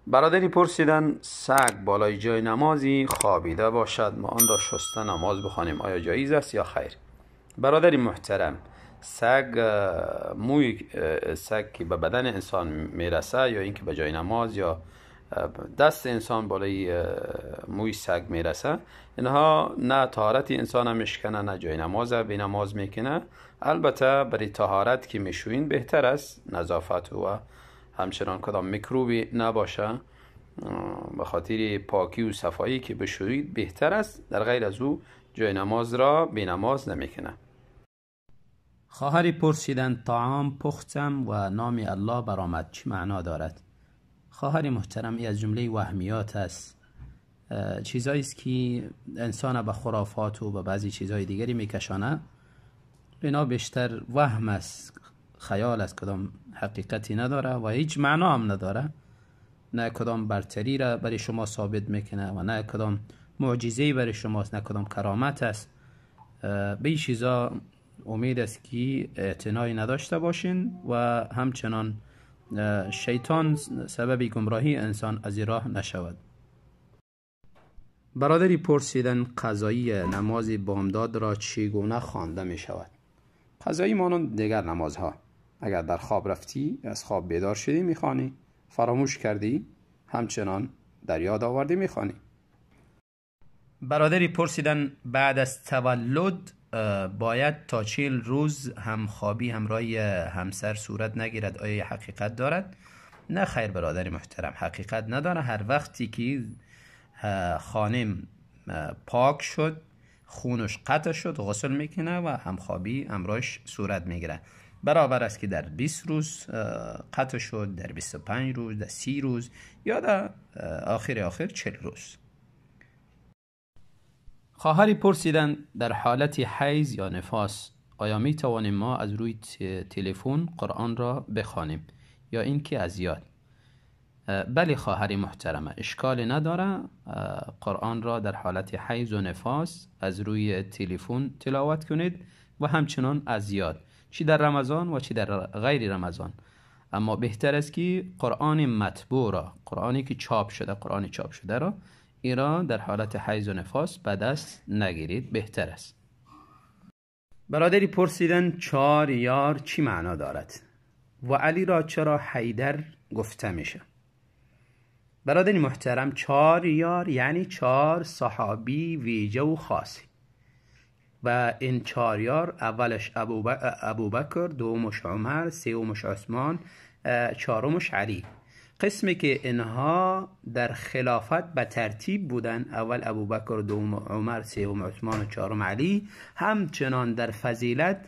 برادری پرسیدن سگ بالای جای نمازی خوابیده باشد، ما آن را شسته نماز بخوانیم، آیا جایز است یا خیر؟ برادری محترم، سگ موی سگ که به بدن انسان میرسه یا اینکه به جای نماز یا دست انسان بالای موی سگ میرسه، اینها نه طهارت انسان میشکنه نه جای نماز به نماز میکنه. البته برای طهارت که میشوین بهتر است، نظافت و همچنان کدام میکروبی نباشه، به خاطر پاکی و صفایی که بشویید بهتر است. در غیر از او جای نماز را بی نماز نمیکنه. خواهری پرسیدن طعام پختم و نام الله برآمد چه معنا دارد؟ خواهر محترم، ای از جمله وهمیات است، چیزایی است که انسان به خرافات و به بعضی چیزهای دیگری میکشانه. اینا بیشتر وهم است، خیال است، کدام حقیقتی نداره و هیچ معنا هم نداره. نه کدام برتری را برای شما ثابت میکنه و نه کدام معجزه‌ای برای شماست، نه کدام کرامت است. به این چیزا امید است که اعتنایی نداشته باشین و همچنان شیطان سبب گمراهی انسان از این راه نشود. برادری پرسیدن قضایی نماز بامداد را چگونه خوانده می شود؟ قضایی مانند دیگر نمازها، اگر در خواب رفتی از خواب بیدار شدی میخوانی، فراموش کردی همچنان در یاد آوردی میخوانی. برادری پرسیدن بعد از تولد باید تا 40 روز همخوابی همراه همسر صورت نگیرد، آیا حقیقت دارد؟ نه خیر برادر محترم، حقیقت نداره. هر وقتی که خانم پاک شد، خونش قطع شد، غسل میکنه و همخوابی همراهش صورت میگیره. برابر است که در 20 روز قطع شد، در 25 روز، در 30 روز یا در آخر 40 روز. خواهری پرسیدن در حالت حیض یا نفاس آیا می توانیم ما از روی تلفن قرآن را بخوانیم یا اینکه از یاد؟ بله خواهر محترمه، اشکال نداره قرآن را در حالت حیض و نفاس از روی تلفن تلاوت کنید و همچنان از یاد، چی در رمضان و چی در غیر رمضان. اما بهتر است که قرآن مطبوع را، قرآنی که چاپ شده، قرآن چاپ شده را ایرا در حالت حیض و نفاس به دست نگیرید، بهتر است. برادری پرسیدن 4 یار چی معنا دارد و علی را چرا حیدر گفته میشه؟ برادر محترم، 4 یار یعنی 4 صحابی ویژه و خاصی و این 4 یار اولش ابوبکر، دومش عمر، سومش عثمان، چهارمش علی. قسمی که اینها در خلافت به ترتیب بودن، اول ابوبکر، دوم عمر، سوم عثمان و چهارم علی، همچنان در فضیلت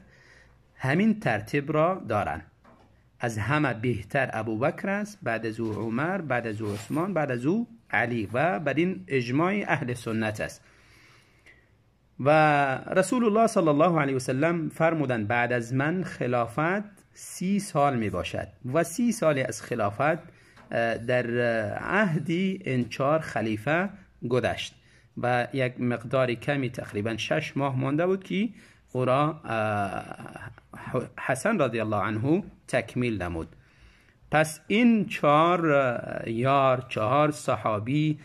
همین ترتیب را دارن. از همه بهتر ابوبکر است، بعد از او عمر، بعد از او عثمان، بعد از او علی و بر این اجماع اهل سنت است. و رسول الله صلی الله علیه وسلم فرمودند بعد از من خلافت 30 سال می باشد و 30 سال از خلافت در عهدی این 4 خلیفه گذشت و یک مقدار کمی تقریبا 6 ماه مانده بود که او را حسن رضی الله عنه تکمیل نمود. پس این 4 یار، 4 صحابی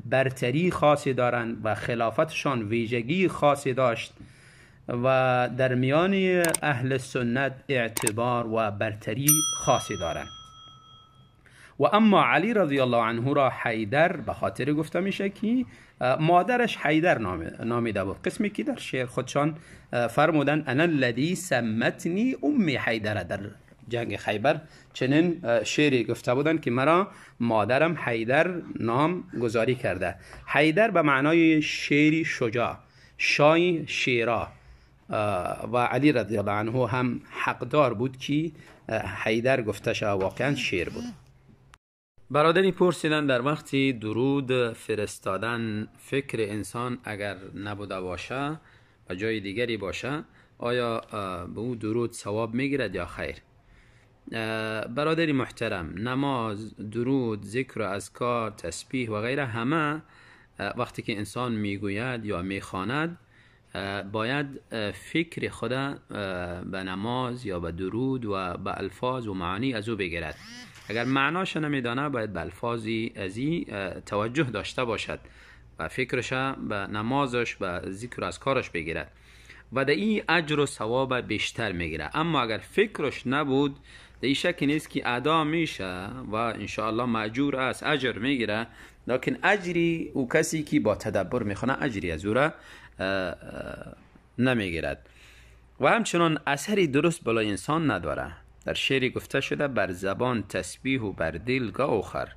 برتری خاصی دارند و خلافتشان ویژگی خاصی داشت و در میان اهل سنت اعتبار و برتری خاصی دارند. و اما علی رضی الله عنه را حیدر به خاطر گفته میشه که مادرش حیدر نامیده بود. قسمی که در شعر خودشان فرمودن انا الذی سمتنی امی حیدر، در جنگ خیبر چنین شعری گفته بودن که مرا مادرم حیدر نام گذاری کرده. حیدر به معنای شیری شجاع، شای شیرا، و علی رضی الله عنه هم حقدار بود که حیدر گفته شد، واقعا شیر بود. برادری پرسیدن در وقتی درود فرستادن فکر انسان اگر نبوده باشه و جای دیگری باشه آیا به او درود ثواب میگیرد یا خیر؟ برادری محترم، نماز، درود، ذکر و اذکار، تسبیح و غیره همه وقتی که انسان میگوید یا میخواند باید فکر خود به نماز یا به درود و به الفاظ و معانی از او بگیرد. اگر معناش نمیدانه باید به الفاظی ازی توجه داشته باشد و فکرش به نمازش به ذکر و اذکارش بگیرد و در این اجر و ثواب بیشتر میگیره. اما اگر فکرش نبود در این شک نیست که ادا میشه و انشاءالله مأجور است، اجر میگیره، لکن اجری او کسی که با تدبر میخونه اجری از او را نمیگیرد. و همچنان اثری درست بالای انسان نداره. در شعری گفته شده بر زبان تسبیح و بر دل گوخر،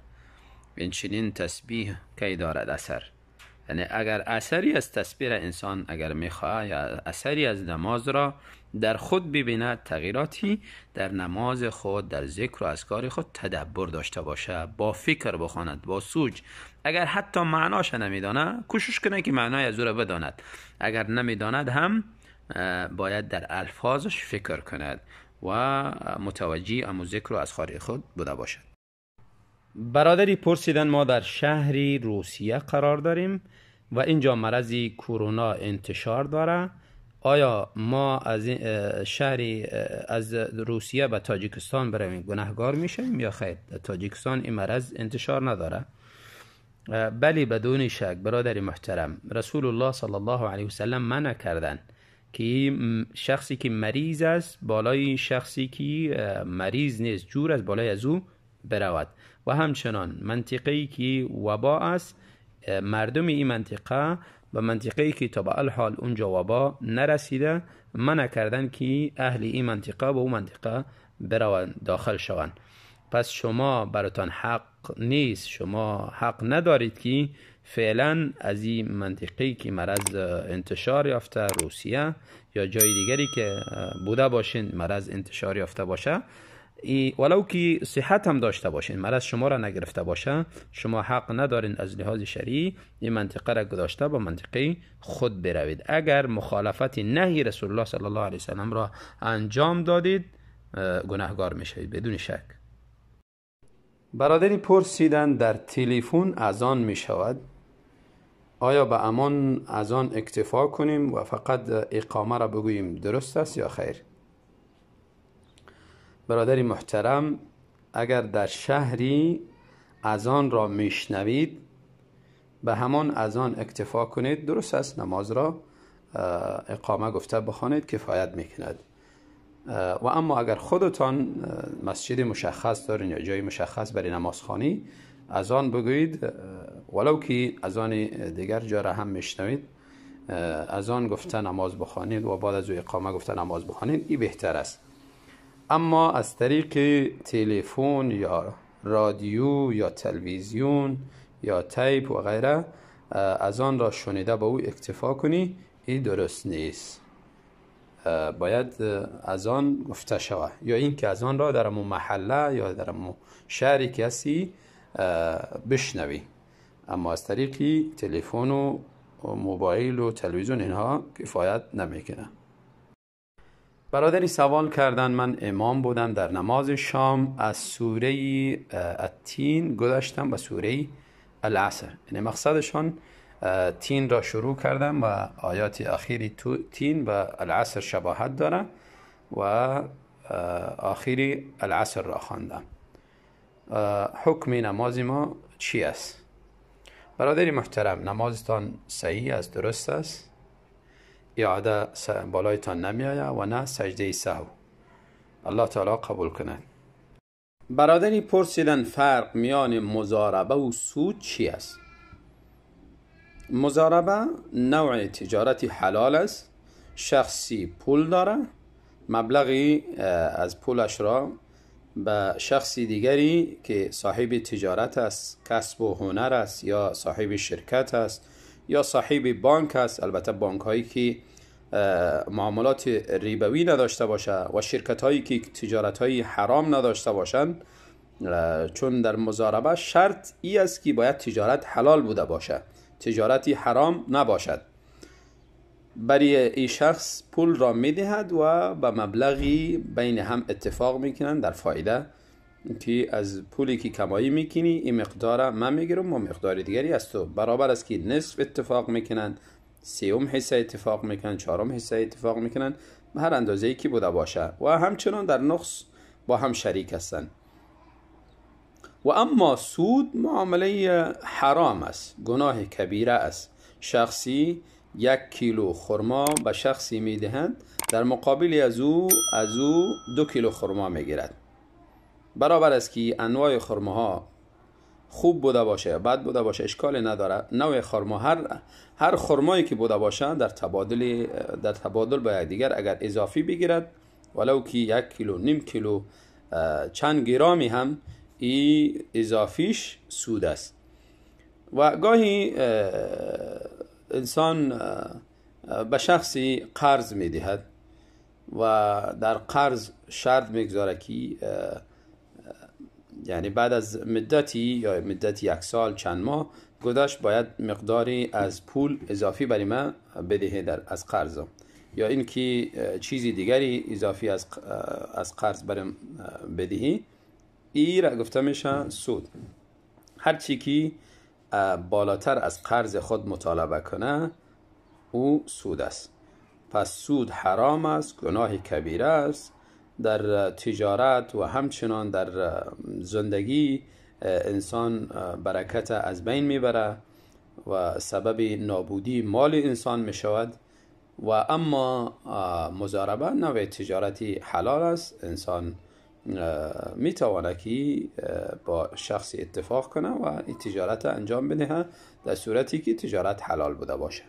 این چنین تسبیح کی دارد اثر. یعنی اگر اثری از تسبیح انسان اگر میخواه یا اثری از نماز را در خود ببیند، تغییراتی در نماز خود، در ذکر و اذکار خود تدبر داشته باشه، با فکر بخواند، با سوج. اگر حتی معناش نمیدانه کوشش کنه که معنای از او را بداند، اگر نمیداند هم باید در الفاظش فکر کند و متوجه امو ذکر و اذکار خود بوده باشد. برادری پرسیدن ما در شهری روسیه قرار داریم و اینجا مرض کرونا انتشار داره، آیا ما از شهری از روسیه به تاجیکستان برویم گناهگار میشیم یا خیر؟ در تاجیکستان این مرض انتشار نداره. بلی بدون شک برادر محترم، رسول الله صلی الله علیه وسلم منع کردن که شخصی که مریض است بالای شخصی که مریض نیست جور از بالای از او برود. و همچنان منطقه‌ای که وبا است، مردم این منطقه و منطقه‌ای که تا به الحال اونجا وبا نرسیده منع کردن که اهل این منطقه به اون منطقه بروند، داخل شوند. پس شما براتان حق نیست، شما حق ندارید که فعلا از این منطقه‌ای که مرض انتشار یافته، روسیه یا جای دیگری که بوده باشین مرض انتشار یافته باشه، ولو که صحت هم داشته باشین، مرض شما را نگرفته باشه، شما حق ندارین از لحاظ شرعی این منطقه را گذاشته با منطقه خود بروید. اگر مخالفت نهی رسول الله صلی الله علیه وسلم را انجام دادید گناهگار میشوید بدون شک. برادری پرسیدن در تلفن اذان میشود، آیا به امان اذان اکتفا کنیم و فقط اقامه را بگوییم درست است یا خیر؟ برادر محترم، اگر در شهری اذان را میشنوید به همان اذان اکتفا کنید درست است، نماز را اقامه گفته بخوانید کفایت میکند. و اما اگر خودتان مسجد مشخص دارین یا جای مشخص برای نمازخوانی اذان بگویید، ولو که اذان دیگر جا را هم میشنوید اذان گفته نماز بخوانید و بعد از او اقامه گفته نماز بخوانید، این بهتر است. اما از طریق تلفن یا رادیو یا تلویزیون یا تیپ و غیره اذان را شنیده با او اکتفا کنی، این درست نیست. باید اذان گفته شود یا اینکه اذان را در امو محله یا در امو شهری که هستی بشنوی. اما از طریق تلفن و موبایل و تلویزیون اینها کفایت نمیکنه. برادری سوال کردن من امام بودم در نماز شام، از سوره التین گذشتم به سوره العصر، یعنی مقصدشان تین را شروع کردم و آیات اخیری تین و العصر شباهت داره و آخری العصر را خواندم. حکم نماز ما چی است؟ برادری محترم، نمازتان صحیح است، درست است، اعاده بالایتان نمی آید و نه سجده سهو. الله تعالی قبول کند. برادری پرسیدن فرق میان مضاربه و سود چی است؟ مضاربه نوع تجارت حلال است، شخصی پول داره، مبلغی از پولش را به شخصی دیگری که صاحب تجارت است، کسب و هنر است، یا صاحب شرکت است، یا صاحب بانک است، البته بانک هایی که معاملات ریبوی نداشته باشه و شرکت هایی که تجارت های حرام نداشته باشند، چون در مضاربه شرط ای است که باید تجارت حلال بوده باشه، تجارتی حرام نباشد. برای این شخص پول را میدهد و به مبلغی بین هم اتفاق میکنند در فایده که از پولی که کمایی میکنی این مقدار من میگیرم و مقدار دیگری از تو، برابر است که نصف اتفاق میکنند، سیوم حصه اتفاق میکنند، چهارم حصه اتفاق میکنند، به هر اندازه‌ای که بوده باشه و همچنان در نقص با هم شریک هستند. و اما سود معامله حرام است، گناه کبیره است. شخصی 1 کیلو خرما به شخصی میدهند، در مقابل از او 2 کیلو خرما میگیرد. برابر است که انواع خرماها خوب بوده باشه بد بوده باشه اشکال نداره. نوع خرما هر خرمایی که بوده باشه در تبادل با یکدیگر اگر اضافی بگیرد، ولو که 1 کیلو، نیم کیلو، چند گرامی هم، ای اضافیش سود است. و گاهی انسان به شخصی قرض میدهد و در قرض شرط میگذاره که یعنی بعد از مدتی یا مدت 1 سال چند ماه گذشت باید مقداری از پول اضافی برای من بدهه در از قرضم، یا اینکه چیزی دیگری اضافی از قرض برام بدهی، ای را گفته میشه سود. هر چی که بالاتر از قرض خود مطالبه کنه او سود است. پس سود حرام است، گناه کبیره است در تجارت و همچنان در زندگی انسان برکت از بین میبره و سبب نابودی مال انسان میشود. و اما مضاربه نوع تجارتی حلال است، انسان میتواند که با شخصی اتفاق کنه و این تجارت انجام بده در صورتی که تجارت حلال بوده باشه.